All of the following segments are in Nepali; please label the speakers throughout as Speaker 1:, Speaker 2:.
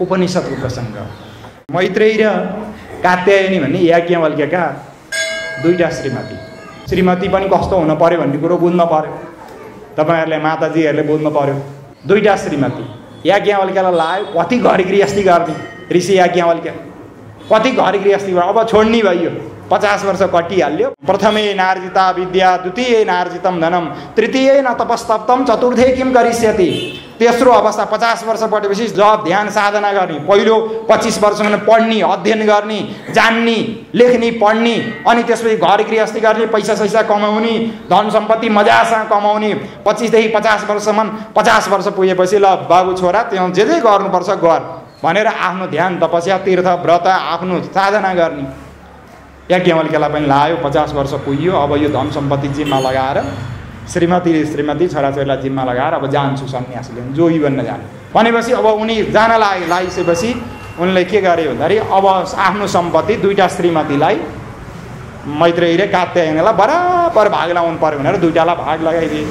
Speaker 1: उपनिषद्को प्रसङ्ग। मैत्रेयी र कात्यायनी भन्ने याज्ञवल्क्यका दुईटा श्रीमती पनि कस्तो हुन पर्यो भन्ने कुरो बुझ्न पर्यो। तपाईहरुले माताजीहरुले बुझ्न पर्यो। दुईटा श्रीमती याज्ञवल्क्यलाई लायो, कति घर गृहस्थी गर्ने ऋषि याज्ञवल्क्य, कति घर गृहस्थी गर्ने। अब छोड्नी भयो, 50 वर्ष कटिहाल्यो। प्रथमे नार्जिता विद्या, द्वितीय नार्जितम धनम, तृतीय न तपस्तप्तम, चतुर्थे किम करिष्यति। तेस्रो अवस्था 50 वर्ष पढेपछि जप ध्यान साधना गर्ने। पहिलो 25 वर्षमा पढ्ने, अध्ययन गर्ने, जान्ने, लेख्ने, पढ्ने, अनि त्यसपछि घर गृहस्थी गर्ने, पैसा सैसा कमाउने, धन सम्पत्ति मजासँग कमाउने। 25 देखि 50 वर्षसम्म, 50 वर्ष पुगेपछि ल बाबु छोरा त्यो जे जे गर्नुपर्छ गर भनेर आफ्नो ध्यान तपस्या तीर्थ व्रत आफ्नो साधना गर्ने। याज्ञवल्क्यलाई पनि लायो, 50 वर्ष पुग्यो। अब यो धन सम्पत्ति जिम्मा लगाएर श्रीमती छोराछोरीलाई जिम्मा लगाएर अब जान्छु सन्यास लिन, जोगी बन्न जाने भनेपछि अब उनी जान लागिसकेपछि उनले के गरे भन्दाखेरि अब आफ्नो सम्पत्ति दुईटा श्रीमतीलाई मैत्रेयी र कात्यायनीलाई बराबर भाग लगाउनु पर्यो भनेर दुईटालाई भाग लगाइदिए।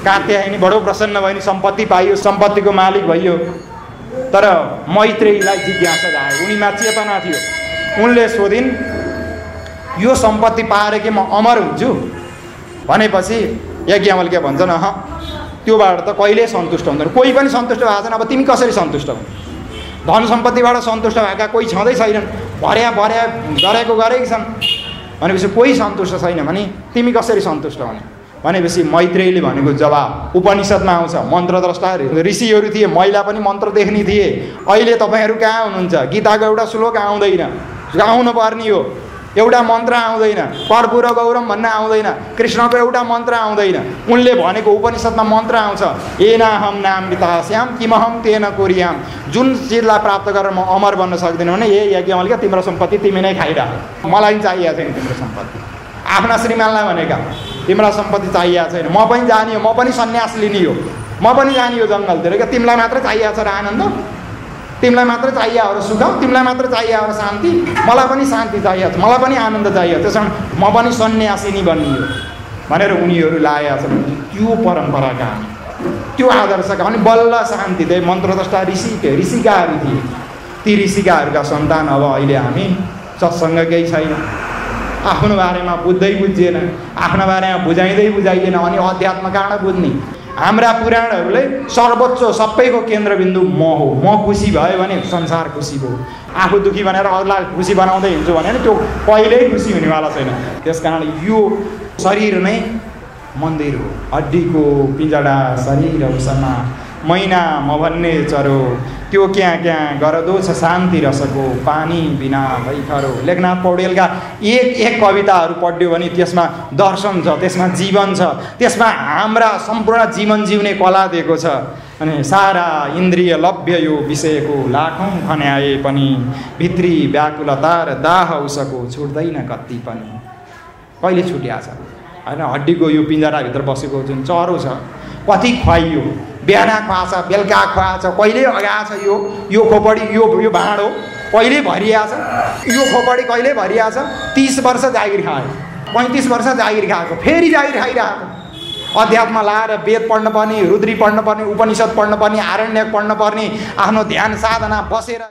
Speaker 1: कात्यायनी बडो प्रसन्न भयो, सम्पत्ति पाइयो, सम्पत्तिको मालिक भइयो। तर मैत्रेयीलाई जिज्ञासा जाग्यो, उनीमा चेतना थियो। उनले सोधिन् यो सम्पत्ति पाएर के म अमर हुन्छु भनेपछि याज्ञवल्क्य भन्छन् अह त्योबाट त कहिले सन्तुष्ट हुँदैन, कोही पनि सन्तुष्ट भएको छैन। अब तिमी कसरी सन्तुष्ट हुन्? धन सम्पत्तिबाट सन्तुष्ट भएका कोही छँदै छैनन्, भर्या गरेको गरेकै छन् भनेपछि कोही सन्तुष्ट छैन भने तिमी कसरी सन्तुष्ट हुने भनेपछि मैत्रेयीले भनेको जवाब उपनिषदमा आउँछ। मन्त्रद्रष्टा ऋषिहरू थिए, महिला पनि मन्त्र देख्ने थिए। अहिले तपाईँहरू कहाँ हुनुहुन्छ? गीताको एउटा श्लोक आउँदैन, आउनु पर्ने हो। एउटा मन्त्र आउँदैन, कर्पूर गौरम भन्न आउँदैन, कृष्णको एउटा मन्त्र आउँदैन। उनले भनेको उपनिषदमा मन्त्र आउँछ, एनाहम नामृता श्याम किमहम तेन कुर्याम। जुन चिजलाई प्राप्त गरेर म अमर बन्न सक्दिनँ भने ए याज्ञवल्क्य तिम्रो सम्पत्ति तिमी नै खाइरह, मलाई चाहिएको छैन तिम्रो सम्पत्ति। आफ्ना श्रीमानलाई भनेका तिम्रो सम्पत्ति चाहिएको छैन, म पनि जाने हो, म पनि सन्यास लिने हो, म पनि जाने हो जङ्गलतिर। क्या तिमीलाई मात्र चाहिएको छ र आनन्द, तिमीलाई मात्र चाहियो हो र सुख, तिमीलाई मात्र चाहियो हो र शान्ति, मलाई पनि शान्ति चाहिएको छ, मलाई पनि आनन्द चाहियो, त्यसो भने म पनि सन्यासिनी बन्ने हो भनेर उनीहरू लागेका छन्। त्यो परम्पराका त्यो आदर्शका भने बल्ल शान्ति दिए। मन्त्रद्रष्टा ऋषिकाहरू थिए, ती ऋषिकाहरूका सन्तान अब अहिले हामी सत्सङ्ग केही छैन, आफ्नो बारेमा बुझ्दै बुझिएन, आफ्नो बारेमा बुझाइएन, अनि अध्यात्म कहाँ बुझ्ने। हाम्रा पुराणहरूले सर्वोच्च सबैको केन्द्रबिन्दु म हो, म खुसी भयो भने संसार खुसी भयो। आफू दुखी भनेर अरूलाई खुसी बनाउँदै हिँड्छु भने त्यो कहिल्यै खुसी हुनेवाला छैन। त्यस कारण यो शरीर नै मन्दिर हो, हड्डीको पिंजडा शरीर उसमा मैना म भन्ने चरो, त्यो क्या गरदो छ शान्ति रसको, पानी बिना भैखरो। लेखनाथ पौडेलका एक कविताहरू पढ्यो भने त्यसमा दर्शन छ, त्यसमा जीवन छ, त्यसमा हाम्रा सम्पूर्ण जीवन जिउने कला दिएको छ। अनि सारा इन्द्रिय लभ्य यो विषयको लाखौँ खन्याए पनि, भित्री व्याकुलता र दाह उसको छुट्दैन कति पनि। कहिले छुट्या छ होइन? हड्डीको यो पिंजडाभित्र बसेको जुन चरो छ, कति खुवाइयो, बिहान खुवाछ, बेलुका खुवाछ, कहिले अगाछ यो खोपडी, यो भाँडो कहिले भरियाछ, यो खोपडी कहिले भरियाछ। 30 वर्ष जागिर खायो, 35 वर्ष जागिर खाएको, फेरि जागिर खाइरहेको। अध्यात्म लाएर वेद पढ्न पर्ने, रुद्री पढ्न पर्ने, उपनिषद पढ्न पर्ने, आरण्यक पढ्न पर्ने, आफ्नो ध्यान साधना बसेर